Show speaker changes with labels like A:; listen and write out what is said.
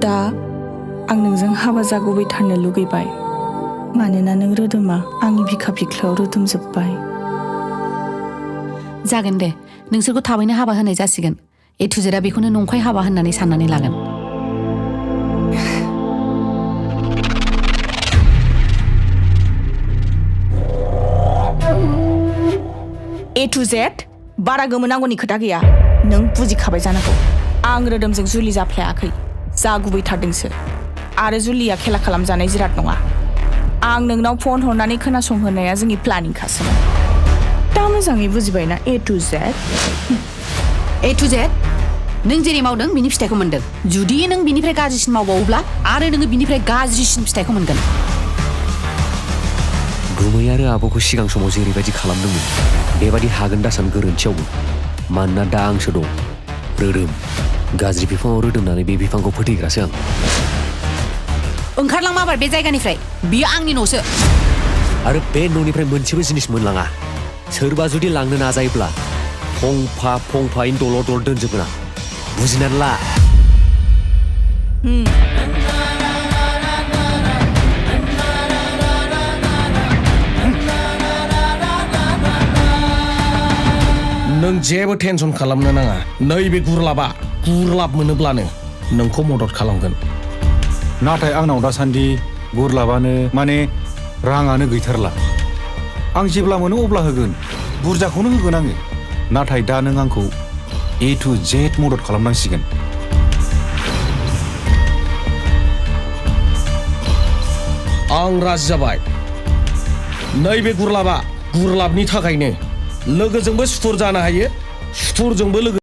A: दा आं नोंजों हाबा जागुबैथारनो लुगैबाय मानोना नों रोदोमा आंनि बिखा बिख्लोआव रोदोमजोब्बाय।
B: जागोन दे नोंसोरखौ थाबैनो हाबा होनाय जासिगोन। एथुजेरा बेखौनो नंखाय हाबा होननानै साननानै लागोन।
A: ए टु जेड बारा गोमोनांगौनि खोथा गैया। नों बुजिखाबाय जानांगौ आं रोदोमजों जुलि जाफ्लायाखै, जागुबैथारदोंसो। आरो जुलिया खेला खालामजानाय जिराद नङा। आं नोंनाव फन हरनानै खोनासंहोनाया जोंनि प्लानिंखासोमोन। दा मोजाङै बुजिबायना ए टु जेड?
B: ए टु जेड नों जेरै मावदों बिनि फिथाइखौ मोनदों। जुदि नों बिनिफ्राय गाज्रिसिन मावबावोब्ला आरो नोङो बिनिफ्राय गाज्रिसिन फिथाइखौ मोनगोन।
C: गुमै आरो आब'खौ सिगां समाव जेरैबायदि खालामदोंमोन बेबायदि हागोन दासान गोरोन्थियावबो। मानोना दा आंसो दं रोदोम। गाज्रि बिफाङाव रोदोमनानै बे बिफांखौ फोथैग्रासो आं।
B: ओंखारलां माबार बे जायगानिफ्राय, बियो आंनि न'सो।
C: आरो बे न'निफ्राय मोनसेबो जिनिस मोनलाङा। सोरबा जुदि लांनो नाजायोब्ला फंफा फंफायैनो दलर दलर दोनजोबगोन आं। बुजिनानै ला।
D: नों जेबो टेनसन खालामनो नाङा। नैबे गुरलाब मोनोब्लानो नोंखौ मदद खालामगोन।
E: नाथाय आंनाव दासान्दि गुरलाबानो माने राङानो गैथारला। आं जेब्ला मोनो अब्ला होगोन, बुरजाखौनो होगोन आङो। नाथाय दा नों आंखौ ए टु जेड मदद खालामनांसिगोन।
D: आं राजि जाबाय। नैबे गुरलाबनि थाखायनो लोगोजोंबो सुथुर जानो हायो, सुथुरजोंबो लोगो